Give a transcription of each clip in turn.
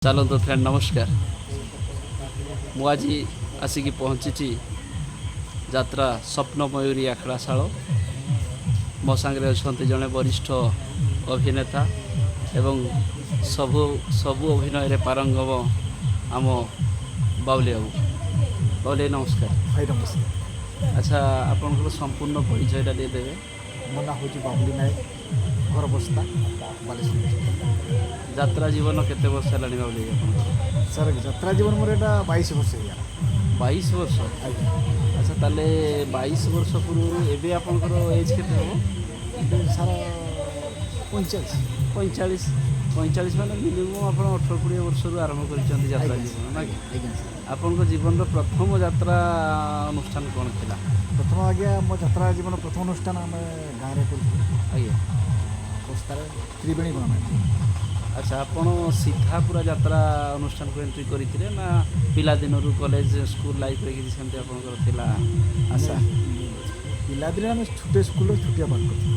ଚାଲନ୍ତୁ ଫ୍ରେଣ୍ଡ, ନମସ୍କାର। ମୁଁ ଆଜି ଆସିକି ପହଞ୍ଚିଛି ଯାତ୍ରା ସ୍ୱପ୍ନମୟୂରୀ ଆଖଡ଼ାଶାଳ। ମୋ ସାଙ୍ଗରେ ଅଛନ୍ତି ଜଣେ ବରିଷ୍ଠ ଅଭିନେତା ଏବଂ ସବୁ ସବୁ ଅଭିନୟରେ ପାରଙ୍ଗମ ଆମ ବାଉଲି ବାବୁ। ବାଉଲି, ନମସ୍କାର। ଭାଇ, ନମସ୍କାର। ଆଚ୍ଛା, ଆପଣଙ୍କର ସମ୍ପୂର୍ଣ୍ଣ ପରିଚୟଟା ଦେଇଦେବେ। ମୋ ନାଁ ହେଉଛି ବାବୁଲି ନାୟକ, ଘର ବସ୍ତା, ବାଲେଶ୍ୱର। ଯାତ୍ରା ଜୀବନ କେତେ ବର୍ଷ ହେଲାଣି ବାବୁଲି ଆପଣଙ୍କର? ସାର୍, ଯାତ୍ରା ଜୀବନ ମୋର ଏଇଟା 22 ବର୍ଷ ହେଇଗଲା। 22 ବର୍ଷ? ଆଜ୍ଞା। ଆଚ୍ଛା, ତାହେଲେ 22 ବର୍ଷ ପୂର୍ବରୁ ଏବେ ଆପଣଙ୍କର ଏଜ୍ କେତେ ହେବ? ଏବେ ସାର୍ 45। 45। 45 ମାନେ ମିନିମମ୍ ଆପଣ 18-20 ବର୍ଷରୁ ଆରମ୍ଭ କରିଛନ୍ତି ଯାତ୍ରା ଜୀବନ, ନା କି? ଆଜ୍ଞା ସାର୍। ଆପଣଙ୍କ ଜୀବନର ପ୍ରଥମ ଯାତ୍ରା ଅନୁଷ୍ଠାନ କ'ଣ ଥିଲା? ପ୍ରଥମ ଆଜ୍ଞା, ମୋ ଯାତ୍ରା ଜୀବନ ପ୍ରଥମ ଅନୁଷ୍ଠାନ ଆମେ ଗାଁରେ କରୁଥିଲୁ, ବସ୍ତାରେ ତ୍ରିବେଣୀ ଗଣନାଟ୍ୟ। ଆଚ୍ଛା, ଆପଣ ସିଧା ପୁରା ଯାତ୍ରା ଅନୁଷ୍ଠାନକୁ ଏଣ୍ଟ୍ରି କରିଥିଲେ ନା ପିଲାଦିନରୁ କଲେଜ ସ୍କୁଲ ଲାଇଫରେ କିଛି ସେମିତି ଆପଣଙ୍କର ଥିଲା ଆଶା? ପିଲାଦିନେ ଆମେ ଛୋଟିଆ ସ୍କୁଲରେ ଛୋଟିଆ ପାଠ କରୁଥିଲୁ,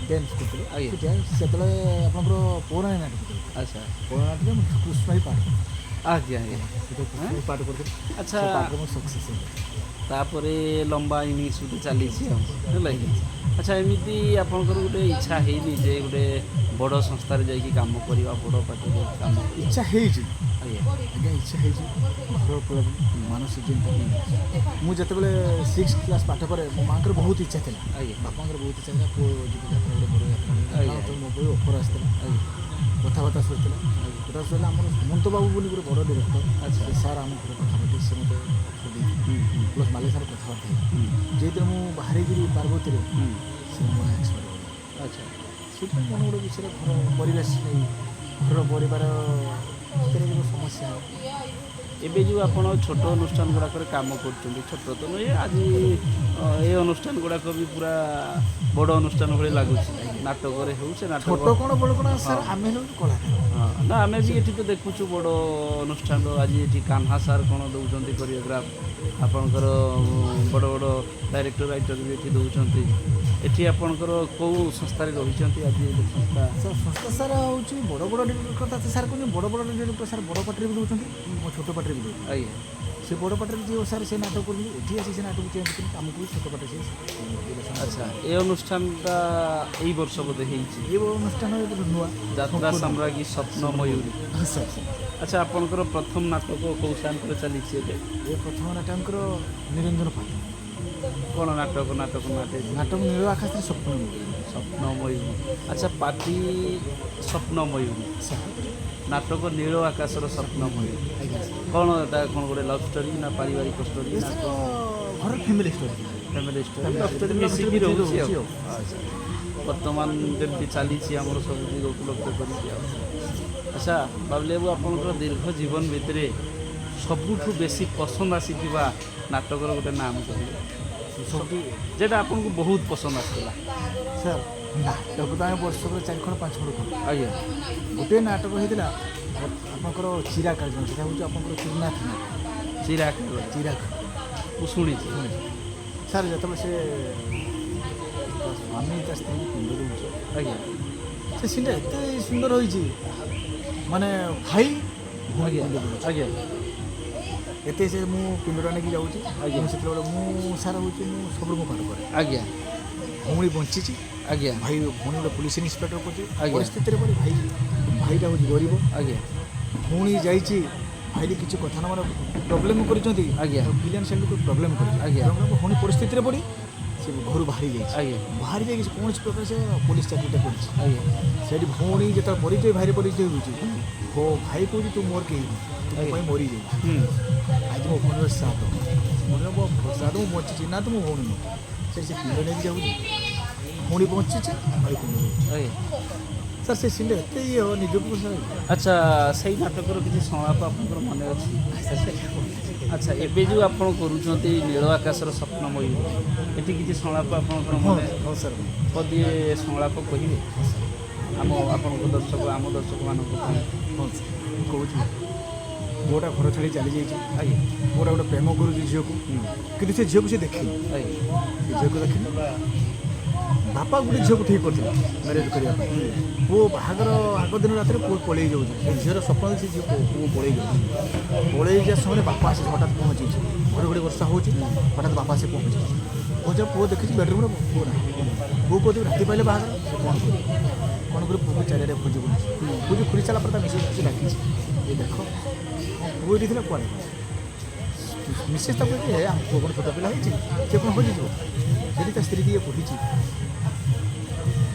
ଡ୍ୟାନ୍ସ କରୁଥିଲୁ। ଛୋଟିଆ ସେତେବେଳେ ଆପଣଙ୍କର ପୌରାଣିକ ନାଟକ କରୁଥିଲେ। ପୌରାଣିକ ନାଟକ ମୁଁ କୃଷ୍ଣ ହିଁ ପାଠ କରୁଥିଲି। ଆଜ୍ଞା ଆଜ୍ଞା ସେତେବେଳେ କୃଷ୍ଣ ହିଁ ପାଠ କରୁଥିଲି। ସେ ପାଠରେ ମୁଁ ସକ୍ସେସ୍ ହେଇଗଲି। ତାପରେ ଲମ୍ବା ଇନିଂସ ଗୋଟେ ଚାଲିଛି ଆଉ, ହେଲା କି? ଆଚ୍ଛା, ଏମିତି ଆପଣଙ୍କର ଗୋଟେ ଇଚ୍ଛା ହେଇନି ଯେ ଗୋଟେ ବଡ଼ ସଂସ୍ଥାରେ ଯାଇକି କାମ କରିବା, ବଡ଼ ପାର୍ଟିରେ କାମ କରିବା? ଇଚ୍ଛା ହେଇଛି। ଆଜ୍ଞା, ଇଚ୍ଛା ହେଇଛି। ଘର ପ୍ରୋବ୍ଲେମ୍, ମାନସିକ ଚିନ୍ତା। ମୁଁ ଯେତେବେଳେ ସିକ୍ସ କ୍ଲାସ୍ ପାଠ କରେ, ମୋ ମାଆଙ୍କର ବହୁତ ଇଚ୍ଛା ଥିଲା, ବାପାଙ୍କର ବହୁତ ଇଚ୍ଛା ଥିଲା, ପୁଅ ଯିବ ଯାତ୍ରା, ଗୋଟେ ବଡ଼ ଯାତ୍ରା। ତ ମୋ ପାଇଁ ଅଫର୍ ଆସିଥିଲା, କଥାବାର୍ତ୍ତା ସରିଥିଲା। କଥା ସରିଲା, ଆମର ହେମନ୍ତ ବାବୁ ବୋଲି ଗୋଟେ ବଡ଼ ଡିରେକ୍ଟର, ସେ ସାର୍ ଆମ ଘରେ କଥାବାର୍ତ୍ତା, ସେ ମୋତେ ଅଫର୍ ଦେଇଥିଲେ। ପ୍ଲସ୍ ମାଲିକ ସାର୍ କଥାବାର୍ତ୍ତା ହେଇଥିଲେ। ଯେହେତୁ ମୁଁ ବାହାରିକିରି ପାର୍ବତୀରେ, ସେ ମୋ ମା ଏକ୍ସପାୟାର କଲା। ସେଇଥିପାଇଁ ମନ ଗୋଟେ ବିଷୟରେ ଘର ପରିବେଶ ନେଇ, ଘର ପରିବାର ଭିତରେ ଗୋଟେ ସମସ୍ୟା। ଏବେ ଯେଉଁ ଆପଣ ଛୋଟ ଅନୁଷ୍ଠାନ ଗୁଡ଼ାକରେ କାମ କରୁଛନ୍ତି, ଛୋଟ ତ ନୁହେଁ, ଆଜି ଏ ଅନୁଷ୍ଠାନ ଗୁଡ଼ାକ ବି ପୁରା ବଡ଼ ଅନୁଷ୍ଠାନ ଭଳି ଲାଗୁଛି, ନାଟକରେ ହେଉ ସେ ନାଟକ। ଛୋଟ କ'ଣ ବଡ଼ କ'ଣ ସାର୍, ଆମେ ହେଲୁ କଳାକାର। ହଁ, ନା, ଆମେ ବି ଏଠି ତ ଦେଖୁଛୁ ବଡ଼ ଅନୁଷ୍ଠାନର। ଆଜି ଏଠି କାହ୍ନା ସାର୍ କ'ଣ ଦେଉଛନ୍ତି କୋରିଓଗ୍ରାଫ, ଆପଣଙ୍କର ବଡ଼ ବଡ଼ ଡାଇରେକ୍ଟର, ରାଇଟର ବି ଏଠି ଦେଉଛନ୍ତି। ଏଠି ଆପଣଙ୍କର କେଉଁ ସଂସ୍ଥାରେ ରହିଛନ୍ତି ଆଜି ଏ ସଂସ୍ଥା? ସାର୍, ସଂସ୍ଥା ସାର୍ ହେଉଛି ବଡ଼ ବଡ଼ ଡିରେକ୍ଟର କଥା ସାର୍ କହୁଛନ୍ତି। ବଡ଼ ବଡ଼ ଡିରେକ୍ଟର ସାର୍ ବଡ଼ ପାଟିରେ ବି ଦେଉଛନ୍ତି, ମୋ ଛୋଟ ପାଟିରେ ବି ଦେଉଛନ୍ତି। ସେ ବଡ଼ ପାଟିରେ ଯିଏ ସାର୍ ସେ ନାଟକ କରୁଛନ୍ତି, ଏଠି ଆସି ସେ ନାଟକ ଚେଞ୍ଜ କରି ଆମକୁ ବି ଛୋଟ ପାଟିରେ ସେ direction। ଆଚ୍ଛା, ଏ ଅନୁଷ୍ଠାନଟା ଏଇ ବର୍ଷ ବୋଧେ ହେଇଛି? ଏ ଅନୁଷ୍ଠାନ ଏବେ ନୂଆ। ଯାତ୍ରା ସମ୍ରାଜ୍ଞୀ ସ୍ୱପ୍ନ ମୟୂରୀ। ହଁ ସାର୍ ସାର୍ ଆଚ୍ଛା, ଆପଣଙ୍କର ପ୍ରଥମ ନାଟକ କେଉଁ ସାର୍ଙ୍କର ଚାଲିଛି ଏବେ? ଏ ପ୍ରଥମ ନାଟକଙ୍କର ନିରଞ୍ଜନ ପାତ୍ର। କ'ଣ ନାଟକ ନାଟକ ନାଟକ? ନାଟକ ନୀଳ ଆକାଶରେ ସ୍ୱପ୍ନ ମୟୂରୀ। ସ୍ୱପ୍ନ ମୟୂରୀ। ଆଚ୍ଛା, ପାର୍ଟି ସ୍ୱପ୍ନ ମୟୂରୀ। ସାର୍। ନାଟକ ନୀଳ ଆକାଶର ସ୍ୱପ୍ନ ମୟୂରୀ। ଆଜ୍ଞା ସାର୍। କ'ଣ ଏଟା, କ'ଣ ଗୋଟେ ଲଭ୍ ଷ୍ଟୋରି ନା ପାରିବାରିକ ଷ୍ଟୋରି ଏ ନା? ସାର୍, ଘର family story. Family story, love story ମିଶିକି ରହୁଛି ଆଉ। ଆଚ୍ଛା, ବର୍ତ୍ତମାନ ଯେମିତି ଚାଲିଛି ଆମର ସବୁ ଦିଗକୁ ଲକ୍ଷ୍ୟ କରିକି ଆଉ। ଆଚ୍ଛା ବାବୁଲି ବାବୁ, ଆପଣଙ୍କର ଦୀର୍ଘ ଜୀବନ ଭିତରେ ସବୁଠୁ ବେଶୀ ପସନ୍ଦ ଆସିଥିବା ନାଟକର ଗୋଟେ ନାମ କହିବେ, ସବୁଠୁ ଯେଟା ଆପଣଙ୍କୁ ବହୁତ ପସନ୍ଦ ଆସିଥିଲା? ସାର୍, ନାଟକ ତ ଆମେ ବର୍ଷକରେ ଚାରି ଖଣ୍ଡ ପାଞ୍ଚ ଖଣ୍ଡ କରୁ। ଗୋଟିଏ ନାଟକ ହେଇଥିଲା ଆପଣଙ୍କର ଚିରାଗ କାର୍ଯ୍ୟ, ସେଟା ହେଉଛି ଆପଣଙ୍କର ତ୍ରିନାଥ ନାଟକ। ଚିରାଗ? ଚିରାଗ। ମୁଁ ଶୁଣିଛି। ସାର୍, ଯେତେବେଳେ ସେ ତା ସ୍ୱାମୀ ତା ସ୍ତ୍ରୀ ପିଣ୍ଡ ଦେଉଛି, ସେ ସିନ୍ଟା ଏତେ ସୁନ୍ଦର ହୋଇଛି, ମାନେ ଭାଇ ଭଉଣୀ ପିଣ୍ଡ ଦେଉଛି। ଏତେ ସେ ମୁଁ ପିଣ୍ଡଟା ନେଇକି ଯାଉଛି। ମୁଁ ସେତେବେଳେ ମୁଁ ସାର୍ ହେଉଛି ମୁଁ ସବୁ ପାଠ କରେ। ଭଉଣୀ ବଞ୍ଚିଛି। ଭାଇ ଭଉଣୀ ଗୋଟେ ପୋଲିସ ଇନ୍ସପେକ୍ଟର କରୁଛି। ପରିସ୍ଥିତିରେ ପଡ଼ି ଭାଇ, ଭାଇଟା ହେଉଛି ଗରିବ। ଭଉଣୀ ଯାଇଛି, ଭାଇରେ କିଛି କଥା ନ ମାନେ ପ୍ରୋବ୍ଲେମ୍ କରିଛନ୍ତି। ଫିନାନ୍ସିଆଲି ପ୍ରୋବ୍ଲେମ୍ କରିଛନ୍ତି। ତେଣୁ ଭଉଣୀ ପରିସ୍ଥିତିରେ ପଡ଼ି ସେ ଘରୁ ବାହାରି ଯାଇଛି। ବାହାରି ଯାଇକି ସେ କୌଣସି ପ୍ରକାର ସେ ପୋଲିସ ଚାକିରିଟା କରିଛି। ସେଇଠି ଭଉଣୀ ଯେତେବେଳେ ପରିଚୟ, ଭାଇରେ ପରିଚୟ ହେଉଛି, ଭାଇ କହୁଛି, ତୁ ମୋର କେହି ନୁହଁ, ତୁ ମୋ ପାଇଁ ମରିଯାଇଛି। ଆଜି ମୋ ଭଉଣୀର ଶ୍ରାଦ୍ଧ, ଭଉଣୀର ମୋ ଶ୍ରାଦ୍ଧ, ମୁଁ ବଞ୍ଚିଛି ନା, ତ ମୋ ଭଉଣୀ ନୁହଁ। ସେଠି ସେ ପିଣ୍ଡ ନେଇକି ଯାଉଛି, ଭଉଣୀ ବଞ୍ଚିଛି, ଭାଇ ପିଣ୍ଡ ଦେଉଛି। ସାର୍, ସେ ସିନ୍ଟା ଏତେ ଇଏ ହବ ନିଜକୁ ସାର୍। ଆଚ୍ଛା, ସେଇ ନାଟକର କିଛି ସଂଳାପ ଆପଣଙ୍କର ମନେ ଅଛି? ଆଚ୍ଛା, ଏବେ ଯେଉଁ ଆପଣ କରୁଛନ୍ତି ନୀଳ ଆକାଶର ସ୍ୱପ୍ନମୟୀ, ଏଠି କିଛି ସଂଳାପ ଆପଣଙ୍କର ମନେ? ହଁ ସାର୍। ପଦିଏ ସଂଳାପ କହିବେ ଆମ ଆପଣଙ୍କ ଦର୍ଶକ, ଆମ ଦର୍ଶକମାନଙ୍କ ପାଇଁ? ହଁ ସାର୍, ମୁଁ କହୁଛି। ପୁଅଟା ଘର ଛାଡ଼ି ଚାଲିଯାଇଛି। ପୁଅଟା ଗୋଟେ ପ୍ରେମ କରୁଛି ଝିଅକୁ, କିନ୍ତୁ ସେ ଝିଅକୁ ସେ ଦେଖିନି। ସେ ଝିଅକୁ ଦେଖିନି। ବାପା ଗୋଟେ ଝିଅକୁ ଠିକ୍ କରିଥିଲା ମ୍ୟାରେଜ୍ କରିବା ପାଇଁ। ପୁଅ ବାହାଘର ଆଗ ଦିନ ରାତିରେ ପୁଅ ପଳେଇ ଯାଉଛି। ସେ ଝିଅର ସ୍ୱପ୍ନ ସେ ଝିଅ ପୁଅ ପଳେଇ ଯାଉଛି। ପଳେଇ ଯିବା ସମୟରେ ବାପା ଆସି ହଠାତ୍ ପହଞ୍ଚିଛି। ଘଡ଼ଘଡ଼ି ବର୍ଷା ହେଉଛି, ହଠାତ୍ ବାପା ଆସି ପହଞ୍ଚିଛି। ପହଞ୍ଚିବା ପୁଅ ଦେଖିଛି ବେଡ଼ରୁମ୍ରେ ପୁଅ ନାହିଁ। ପୁଅ କହୁଛି ରାତି ପାଇଲେ ବାହାଘର, ସେ କ'ଣ କରିବ କ'ଣ କରିବ? ପୁଅକୁ ଚାରିଆଡ଼େ ଖୋଜି ବୁଲୁଛି। ଖୋଜି ଖୋଜି ସାରିଲା ପରେ ତା ମିସେସ୍ ଆସି ଡାକିଛି, ଏ ଦେଖ ମୋ ପୁଅ ଏଠି ଥିଲା କୁଆଡ଼େ ଗଲା? ମିସେସ୍ ତାକୁ କହୁଛି, ହେ ଆମ ପୁଅ କ'ଣ ଛୋଟ ପିଲା ହେଇଛି, ସେ କ'ଣ ହଜିଯିବ? ସେଠି ତା ସ୍ତ୍ରୀ ଇଏ କହିଛି,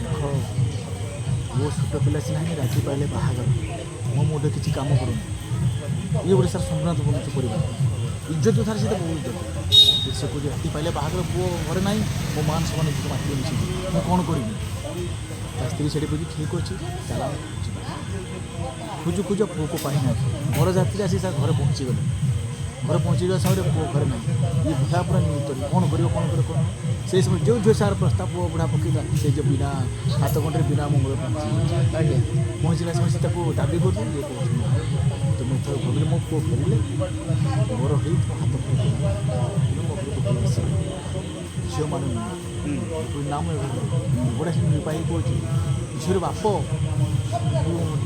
ଦେଖ ପୁଅ ଛୋଟ ପିଲା ସିନା ହେଇନି, ରାତି ପାଇଲେ ବାହାଘର, ମୋ ମୁଣ୍ଡ କିଛି କାମ କରୁନି। ଇଏ ଗୋଟେ ସାର୍ ସମ୍ଭ୍ରାନ୍ତ ବନୁଛି ପରିବାର, ଇଜ୍ଜତ ସାର୍ ସେ ତ ବହୁତ ଇଜ୍ଜତ। ସେ କହୁଛି ରାତି ପାଇଲେ ବାହାଘର, ପୁଅ ଘରେ ନାହିଁ, ମୋ ମାନ ସମ୍ମାନ ଇଜ୍ଜତ ମାଟିରେ ମିଶିଛି, ମୁଁ କ'ଣ କରିବି? ତା ସ୍ତ୍ରୀ ସେଠି କହୁଛି ଠିକ୍ ଅଛି ଚାଲ ଆମେ ଯିବା। ଖୋଜୁ ଖୋଜୁ ପୁଅକୁ ପାଇନାହାନ୍ତି। ବରଯାତ୍ରୀ ଆସି ସାର୍ ଘରେ ପହଞ୍ଚିଗଲେ। ଘରେ ପହଞ୍ଚିଯିବା ସମୟରେ ପୁଅ ଘରେ ନାହିଁ। ଇଏ ବୁଢ଼ା ପୁରା ନିୟୁତ, କ'ଣ କରିବ କ'ଣ କରିବ କ'ଣ? ସେଇ ସମୟ ଯେଉଁ ଝିଅ ସାର୍ ପ୍ରସ୍ତାବ ପୁଅ ବୁଢ଼ା ପକେଇଲା, ସେ ଯେଉଁ ବିନା ହାତ ଗଣ୍ଠିରେ ବିନା ମଙ୍ଗଳ ପହଞ୍ଚି ଆଜ୍ଞା ପହଞ୍ଚିଲା ସମୟ ସେ ତାକୁ ଦାବି କରୁଛି। ଇଏ କହୁଛି ତୁମେ ଏଥର ଭାବିଲେ ମୋ ପୁଅ ଫେରିଲେ ମୋର ହେଇ ତୁମ ହାତ ଖଣ୍ଡେ ତୁମେ ମୋ ଘରକୁ ହେଇ ଆସିବ। ଝିଅମାନେ ନାମ ବଢ଼ିଆ ସେ ପାଇ କହୁଛି। ଝିଅର ବାପ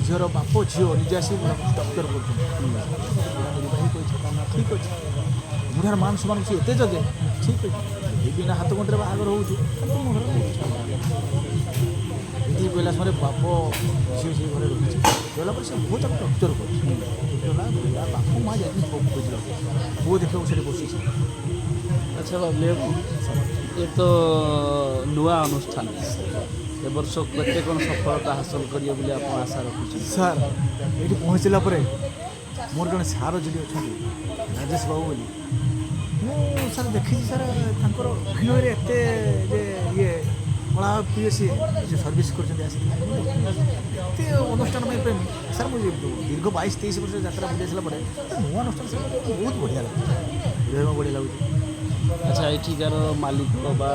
ଝିଅର ବାପ ଝିଅ ନିଜେ ଆସି ଟକ୍କର କରୁଛନ୍ତି। ବୁଢ଼ା ନିର୍ବାହୀ କହିଛି ଠିକ୍ ଅଛି, ବୁଢ଼ାର ମାନ ସମ୍ମାନ ସେ ଏତେ ଜଗେ, ଠିକ୍ ଅଛି ଏ ବିନା ହାତ ଗଣ୍ଠିରେ ବାହାଘର ହେଉଛି ତୁମ ଘରେ ରହୁଛି। ଏତିକି କହିଲା ସମୟରେ ବାପ ଝିଅ ସେ ଘରେ ରହୁଛି। ରହିଲା ପରେ ସେ ବହୁତ ତାକୁ ଟର୍ଚର କରୁଛି। ହେଲା ବାପ ମା ଯାଇକି ପୁଅକୁ ଖୋଜିବାକୁ, ପୁଅ ଦେଖିବାକୁ ସେଠି ବସିଛି। ଆଚ୍ଛା ବାବୁଲି ବାବୁ, ଏ ତ ନୂଆ ଅନୁଷ୍ଠାନ, ଏ ବର୍ଷ କେତେ କ'ଣ ସଫଳତା ହାସଲ କରିବେ ବୋଲି ଆପଣ ଆଶା ରଖୁଛନ୍ତି? ସାର୍ ଏଇଠି ପହଞ୍ଚିଲା ପରେ ମୋର ଜଣେ ସାର୍ ଯଦି ଅଛନ୍ତି ରାଜେଶ ବାବୁ ବୋଲି, ମୁଁ ସାର୍ ଦେଖିଛି ସାର୍ ତାଙ୍କର ଅଭିନୟରେ ଏତେ ଯେ ଇଏ କଳା ପ୍ରିୟ, ସିଏ ଯେଉଁ ସର୍ଭିସ୍ କରୁଛନ୍ତି ଆସିକି ଏତେ ଅନୁଷ୍ଠାନ ପାଇଁ ପ୍ରେମୀ। ସାର୍ ମୁଁ ଦୀର୍ଘ 22-23 ବର୍ଷ ଯାତ୍ରା ବୁଲି ଆସିଲା ପରେ ନୂଆ ଅନୁଷ୍ଠାନ ସାର୍ ବହୁତ ବଢ଼ିଆ ଲାଗୁଛି, ରହିବାକୁ ବଢ଼ିଆ ଲାଗୁଛି। ଆଚ୍ଛା, ଏଠିକାର ମାଲିକ ବା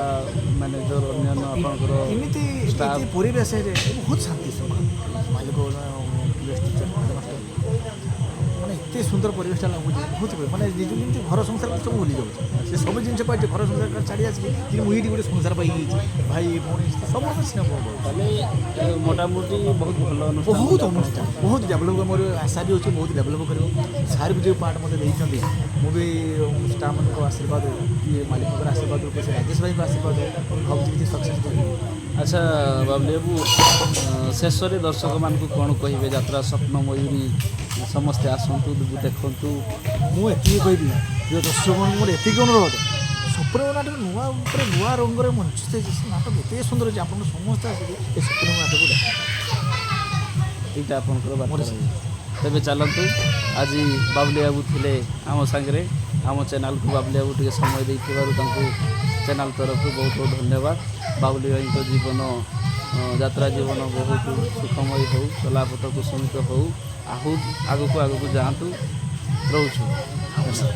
ମ୍ୟାନେଜର ଅନ୍ୟାନ୍ୟ ଆପଣଙ୍କର ଏମିତି ଷ୍ଟାଫ୍ ଏମିତି ପରିବେଶରେ ବହୁତ ଶାନ୍ତି ଶୃଙ୍ଖଳା, ମାଲିକ ଟିଚର ହେଡ଼ମାଷ୍ଟର ମାନେ ଏତେ ସୁନ୍ଦର ପରିବେଶଟା ଲାଗୁଛି। ବହୁତ ମାନେ ନିଜକୁ ଯେମିତି ଘର ସଂସାର ସବୁ ଭୁଲି ଯାଉଛି। ସେ ସବୁ ଜିନିଷ ପାଇଛି ଘର ସଂସାର ଛାଡ଼ି ଆସିକି କିନ୍ତୁ ମୁଁ ଏଇଠି ଗୋଟେ ସଂସାର ପାଇଯାଇଛି, ଭାଇ ଭଉଣୀ ସବୁ ସ୍ନେହ ପାଉଛି। ତାହେଲେ ମୋଟାମୋଟି ବହୁତ ଭଲ ଅନୁଷ୍ଠାନ। ବହୁତ ଅନୁଷ୍ଠାନ ବହୁତ ଡେଭଲପ୍, ମୋର ଆଶା ବି ଅଛି ବହୁତ ଡେଭଲପ୍ କରିବ। ସାର୍ ବି ଯେଉଁ ପାର୍ଟ ମୋତେ ଦେଇଛନ୍ତି, ମୁଁ ବି ଷ୍ଟାଫ୍ମାନଙ୍କ ଆଶୀର୍ବାଦ, ଇଏ ମାଲିକଙ୍କର ଆଶୀର୍ବାଦ ରୂପେ, ସେ ରାଜେଶ ଭାଇଙ୍କ ଆଶୀର୍ବାଦ ଭାବୁଛି କିଛି ସକ୍ସେସ୍ କରିବି। ଆଚ୍ଛା ବାବୁଲି ବାବୁ, ଶେଷରେ ଦର୍ଶକମାନଙ୍କୁ କ'ଣ କହିବେ? ଯାତ୍ରା ସ୍ୱପ୍ନ ମୟୂରୀ ସମସ୍ତେ ଆସନ୍ତୁ ଦେଖନ୍ତୁ। ମୁଁ ଏତିକି କହିବି ପ୍ରିୟ ଦର୍ଶକମାନଙ୍କୁ, ମୋର ଏତିକି ଅନୁରୋଧ, ସ୍ୱପ୍ନ ନାଟକ ନୂଆ ଉପରେ ନୂଆ ରଙ୍ଗରେ ମଞ୍ଚିତ ହେଇଛି। ସେ ନାଟକ ଏତେ ସୁନ୍ଦର ଅଛି, ଆପଣ ସମସ୍ତେ ଆସିକି ଏ ସ୍ୱପ୍ନ ନାଟକୁ ଦେଖନ୍ତୁ। ଏଇଟା ଆପଣଙ୍କର ବାର୍ତ୍ତା ମୋର ରହିବ। ତେବେ ଚାଲନ୍ତୁ, ଆଜି ବାବୁଲି ବାବୁ ଥିଲେ ଆମ ସାଙ୍ଗରେ। ଆମ ଚ୍ୟାନେଲକୁ ବାବୁଲି ବାବୁ ଟିକେ ସମୟ ଦେଇଥିବାରୁ ତାଙ୍କୁ ଚ୍ୟାନେଲ ତରଫରୁ ବହୁତ ବହୁତ ଧନ୍ୟବାଦ। ବାବୁଲି ଭାଇଙ୍କ ଜୀବନ ଯାତ୍ରା ଜୀବନ ବହୁତ ସୁଖମୟ ହେଉ, ଚଲାପଥ କୁସୁମିତ ହେଉ, ଆହୁ ଆଗକୁ ଆଗକୁ ଯାଆନ୍ତୁ। ରହୁଛୁ। ନମସ୍କାର।